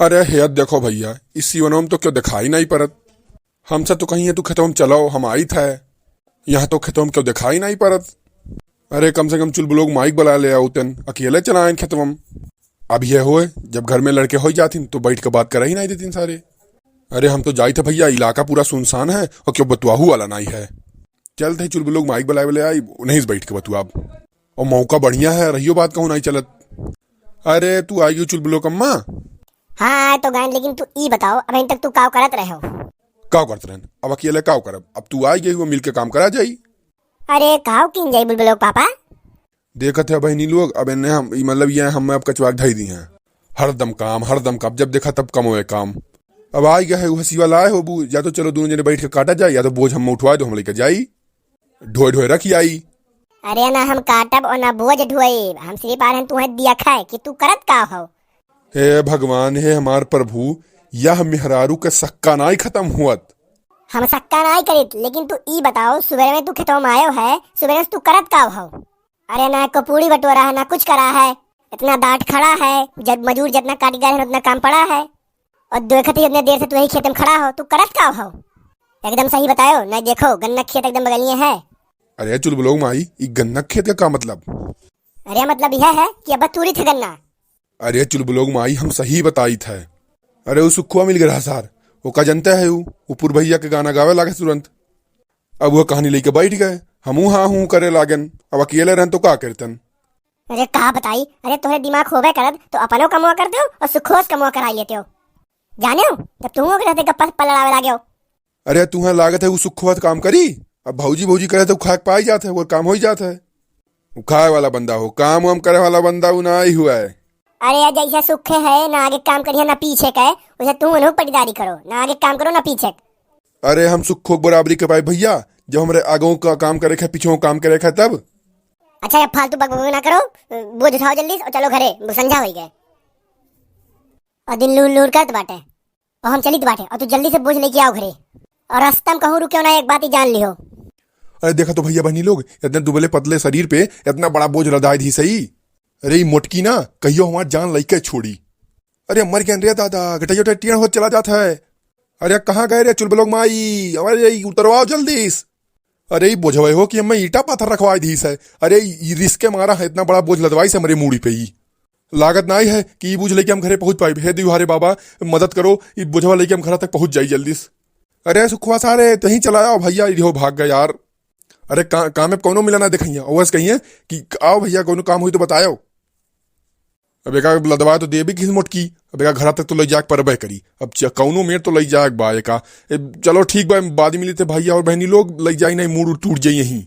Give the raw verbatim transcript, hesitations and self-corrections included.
अरे हेत देखो भइया, इस सिवनवा में तो केउ देखाई नाहीं परत। हमसे तो कहिहैं तू खेतवा में चलो, हम आइत है। यहाँ तो खेतवा में केउ देखाई नाहीं परत। अरे कम से कम चुलबुलोक माई क बलाए ले आउतेन, अकेले चला आएन खेतवा में। अब यह होए, जब घर में लड़के होइ जाथिन तो बैठ के बात करही नाहीं देथिन सारे। अरे हम तो जाइत है भइया, इलाका पूरा सुनसान है और केउ बतुआहू वाला नाहीं है। चलत है चुलबुलोक माई क बलाए ले आई, उन्हीं से बैठ के बतुआब। और मौका बढ़िया है, रहियो बात कहूँ नाहीं चलत। अरे तू आइ गयू चुलबुलोक अम्मा? हाँ, आए तो गएन, लेकिन तू ई बताओ, अबहिन तक तू काव करत रहे हो? काव करत रहेन? अब अकेले काव करब? अब तू आइ गयू, मिल के काम करा जाई। अरे काव कीन जाई बुलबुलोक पापा? देखत है बहिनी लोग, अब एन्ने हम, ई मतलब ये हम अब कचवा के धई दिहें। हरदम काम, हरदम काम, जब देखा तब कमवे काम। अब आइ गए है, उ हसिवा लाए होबू, या तो चलो दुनों जने बैठ के काटा जाए, या तो बोझ हम उठवाए दो, हम लइके जाई, ढोए ढोए रखि आई। अरे ना हम काटब और ना बोझ ढोएब, हम सिर्फ आ रहन तुहें दिया खाए कि तू करत का हो। हे भगवान, हे हमार प्रभु, यह मेहरारू के सक्का नाई खतम हुअत। हम सक्का नाई करित, लेकिन तू ई बताओ, सुबेरे में तू खेतवा में आयो है, सुबेरे से तू करत का हो? अरे ना को पूड़ी बटोरा है, ना कुछ करा है, इतना डांट खड़ा है, जब मजूर जितना काट गए हैं, उतना काम पड़ा है। और देखत ही इतने देर से तू यही खेत में खड़ा हो, तू करत का हो? एकदम सही बतायो, नहीं देखो गन्ना खेत एकदम बगलिए है। अरे चुलबुलोक माई, ई गन्ना खेत का का मतलब? अरे मतलब यह है कि अब तूरी थे गन्ना। अरे चुलबुलोक माई, हम सही बताइत है। अरे उ सुखुआ मिल गया सार, ओका जनते है उ, उ पुरभैया के गाना गावे लागे तुरंत। अब वह कहानी लेके बैठ गए, हमहू हाँ हूँ करे लागेन। अब अकेले रहन तो का करतन? अरे का बताई, अरे तोहरे दिमाग होबे करत तो अपनो कमवा कर देउ और सुखोस कमवा कराई लेतेउ। जानेउ, तब तुहूँ ओकरे साथे गप्पा सप्पा लड़ावे लागेउ। अरे तुहें लागत है उ सुखवा काम करी? अब भौजी भौजी करे तो खाए के पाई जात है, वो काम होइ जात है। उ खाए वाला बंदा हो, काम वाम करे वाला बंदा उ नाई हुआ है। अरे यार, जैसे सुखे है, ना आगे काम करिए ना पीछे के, वैसे तू उन्हों पटीदारी करो, ना आगे काम करो ना पीछे के। अरे हम सुखो के बराबरी के पाए भैया, जब हमरे आगों का काम करे के है, पीछे काम करे के है तब। अच्छा, ये फालतू बकबक ना करो, बोझ उठाओ जल्दी से और चलो घरे, संझा होइ गए। और दिन लूर लूर करत बाटे, और हम चलित बाटे, और तू जल्दी से बोझ लेके आओ घरे, और रास्ता में कहूँ रुक्यो ना, एक बात ही जान लिहो। अरे देखा तो भैया बहनी लोग, इतने दुबले पतले शरीर पे इतना बड़ा बोझ लदाए दी सही। अरे ई मोटकी ना कहियो हमार जान लइके छोड़ी। अरे मर गए रे दादा, गटैया उटैया टेढ़ होत चला जात है। अरे कहाँ गए रे चुलबुलोक माई, अरे ई उतरवाओ जल्दी से। अरे ई बोझवे हो कि हमें ईंटा पत्थर रखवाए दीस है। अरे ई रिस्क के मारा है, इतना बड़ा बोझ लदवाई से हमरे मूड़ी पे ही। लागत नाई है कि ई बोझ लेके हम घरे पहुँच पाइब। हे दुहारे बाबा, मदद करो, ई बोझवा लेके हम घर तक पहुँच जाई जल्दी से। अरे सुखवा सारे, तहीं चला आओ भैया, इहो भाग गए यार। अरे का-, काम में कौनो मिला ना देखइया, ओवस कहिए कि आओ भैया, कौनो काम होई तो बतायो। अब एका लदवा तो देबी किस मोटकी, अब एका घरा तक तो लइ जाके परबे करी। अब च-, कौनो मेर तो लइ जाए बा एका। ए, चलो ठीक बा, बाद में मिलते भैया और बहनी लोग, लइ जाई नहीं, मूड़ टूट जाई यहीं।